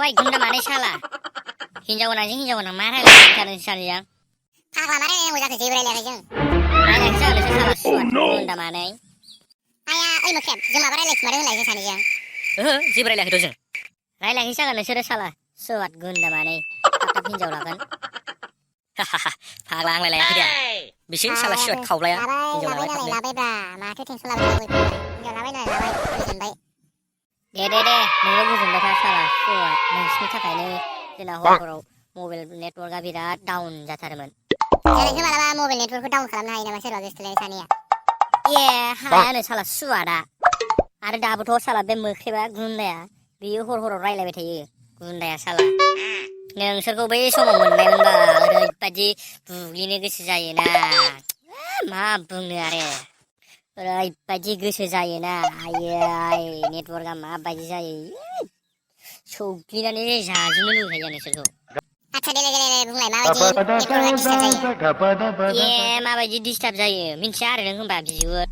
ओइ गुन्दा मानै साला हिनजाव गोनांजों हिनजाव गोनां मा रायलायबाय थादों सानैजों फाग्ला मा रायलायनांगौ जाखो जेबो रायलायाखै जों रायलायनोसै जागोन नोंसोर साला सुवाद गुन्दा मानै आया ओइ मोख्रेब जों माबा रायलायखुमादों होनलाय जों सानैजों ओहो जेबो रायलायाखैथ' जों रायलायनोसै जागोन नोंसोरो साला सुवाद गुन्दा मानै थाब थाब हिनजाव लागोन फाग्ला आंलाय लायाखै दे बिसोर साला सुवाद खावलाया हिनजाव लाबाय लाबाय नालाय थाबनो लाबायब्रा माथो टेनसन लाबाय थायो हिनजाव लाबाय नालाय लाबाय गोजोनबाय दे नोंल' गोजोनबाय था साला सुवाद नोंसिनि थाखायनो जोंना हरफोराव मबाइल नेटवर्कआ बिराद डाउन जाथारोमोन नोंसोर मालाबा मबाइल नेटवर्कखौ डाउन खालामनो हायो नामा सोरबा गोसथोलायनाय सानैया हायानो साला सुवादा आरो दाबोथ' साला बे मोख्रेबा गुन्दाया बियो हराव रायलायबाय थायो गुन्दाया साला नोंसोरखौ बै समाव मोननायमोनबा ओरैबायदि बुग्लिनो गोसो जायोना मा बुंनो आरो ओरैबायदि गोसो जायोना आयै नेटवर्कआ माबायदि जायो सौग्लिनानै जाजोबनो लुगैखायो आं नोंसोरखौ आच्छा देलाय बुंलाय माबायदि नेटवर्कआ डिस्टार्ब जायो माबायदि डिस्टार्ब जायो मिन्थिया आरो नों होनबा बिगुर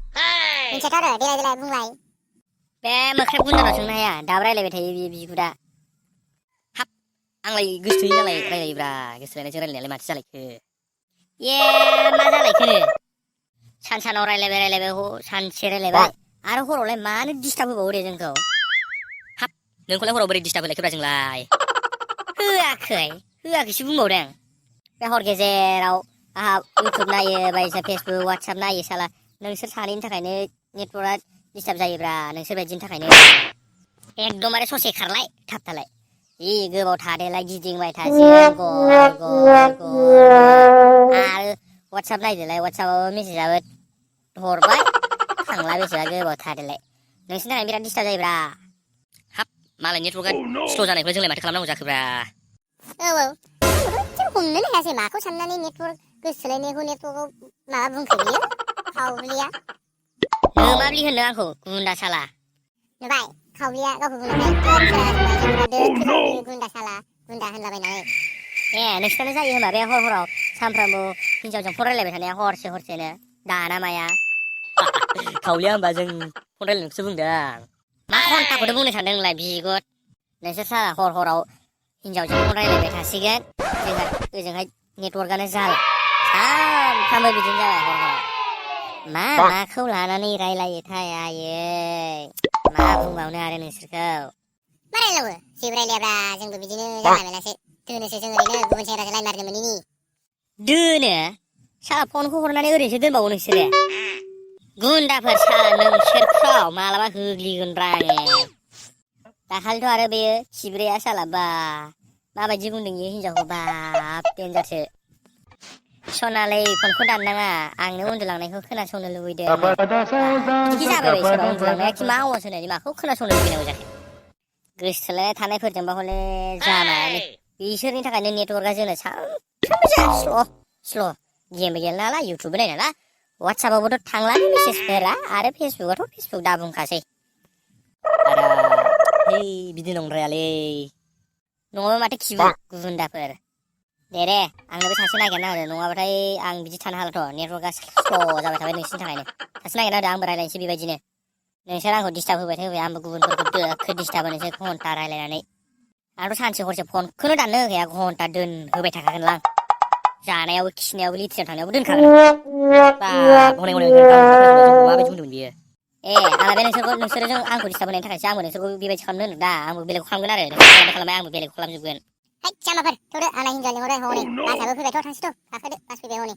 मिन्थियाथ' आरो देलाय बुंलाय बे मोख्रेब गुन्दानाव सोंनो हाया दाबो रायलायबाय थायो बियो बिगुरा आंलाय गोसोथोयो नालाय रायलायोब्रा गोसोथोनायजों रायलायनायालाय माथो जालायखो मा जालायखोनो सानाव रायलायबाय सानसे रायलायबाय आरो हरावलाय मानो डिस्टार्ब होबावो रे जोंखौ नोंखौलाय हराव बोरै डिस्टार्ब होलायखोब्रा जोंलाय होआखैसो बुंबावदों बे हर गेजेराव आंहा इउटुब नायो बायदिसिना फेसबुक वाट्सएप नायो साला नोंसोर सानैनि थाखायनो नेटवर्कआ डिस्टार्ब जायोब्रा नोंसोर बायदिनि थाखायनो एकदमबारे ससे खारलाय थाब थालाय जि गोबाव थादोलाय गिदिंबाय थासिगोन गल आरो वाट्सएप नायदोलाय वाट्सएपआबो मेसेजआबो हरबाय थांला बेसेबा गोबाव थादोलाय नोंसिनि थाखायनो बिराद डिस्टार्ब जायोब्रा मालाय नेटवर्कआ स्ल' जानायखौ जोंलाय माथो खालामनांगौ जाखोब्रा जों हमनोनो हायासै माखौ साननानै नेटवर्क गोसोथोलायनायखौ नेटवर्कआव माबा बुंखो बियो खावलिया नोमाब्लि होनदों आंखौ गुन्दा साला नुबाय खावलिया गावखौ बुंनानै गुन्दा साला गुन्दा होनलाबायनानै नोंसिनानो जायो होनबा बे हराव सानफ्रामबो हिनजावजों फन रायलायबाय थानाया हरसेनो दाना माया खावलिया होनबा जों फन रायलायनायखौसो बुंदों मा घन्टाखौथ' बुंनो सानदों नोंलाय बिगुर नोंसोर साला हराव हिनजावजों फन रायलायबाय थासिगोन जोंहा ओजोंहाय नेटवर्कआनो जाला सानफ्रामबो बिदिनो जाबाय हराव माखौ लानानै रायलायोथाय आयै मा बुंबावनो आरो नोंसोरखौ मा रायलावो जेबो रायलायाब्रा जोंबो बिदिनो जानला मेनलासो दोनोसो जों ओरैनो गुबुन सेंग्राजों लाइन मारिनो मोनैनि दोनो साला फनखौ हरनानै ओरैनोसो दोनबावो नोंसोरो गुन्दाफोर साला नोंसोरखौ मालाबा होग्लिगोनब्रा आङो दाखालिथ' आरो बेयो खिब्रेया साला बा माबायदि बुंदों इयो हिनजावखौ बाब देनजारसो सनालै फनखौ दाननाङा आंनो उन्दुलांनायखौ खोनासंनो लुबैदों बिदि जाबाय सोरबा उन्दुलांनाया कि मा आवाज होनायनि माखौ खोनासंनो लुबैनांगौ जाखो गोसोथोलायनाय थानायफोरजोंबा हले जामायानो बिसोरनि थाखायनो नेटवर्कआ जोंनो सानफ्रामबो जा स्ल' गेमबो गेलेनो हाला इउटुबबो नायनो हाला वाट्सएपआवबोथ' थांलानो मेसेजफोरा आरो फेसबुकआथ' फेसबुक दा बुंखासै बिदि नंद्रायालै नङाबा माथो खिबु गुन्दाफोर दे आंनोबो सासे नागिरना होदो नङाबाथाय आं बिदि थानो हालाथ' नेटवर्कआ स्ल' जाबाय थाबाय नोंसिनि थाखायनो सासे नागिरना होदो आंबो रायलायनोसै बेबायदिनो नोंसोर आंखौ डिस्टार्ब होबाय आंबो गुबुनफोरखौ दोखो डिस्टार्ब होनोसै घन्टा रायलायनानै आंथ' सानसे हरसे फनखौनो दाननो होखाया घन्टा दोनहोबाय थाखागोनलां जानायावबो खिनायावबो लिट्रिनाव थांनायावबो दोनखागोन हनै जोंखौ माबायदि बुंदोंमोन बियो आंना बे नोंसोरो आंखौ डिस्टार्ब होनायनि थाखायसो आंबो नोंसोरखौ बेबायदि खालामनो होनदों दा आंबो बेलेगखौ खालामगोन आरो नोंसोर खालामबाय आंबो बेलेगखौ खालामजोबगोन जाम्बाफोर थौदो आंना हिनजाव लिंहरबाय हनै बासआबो फैबायथ' थांसैथ' गाखोदो बास फैबाय हनै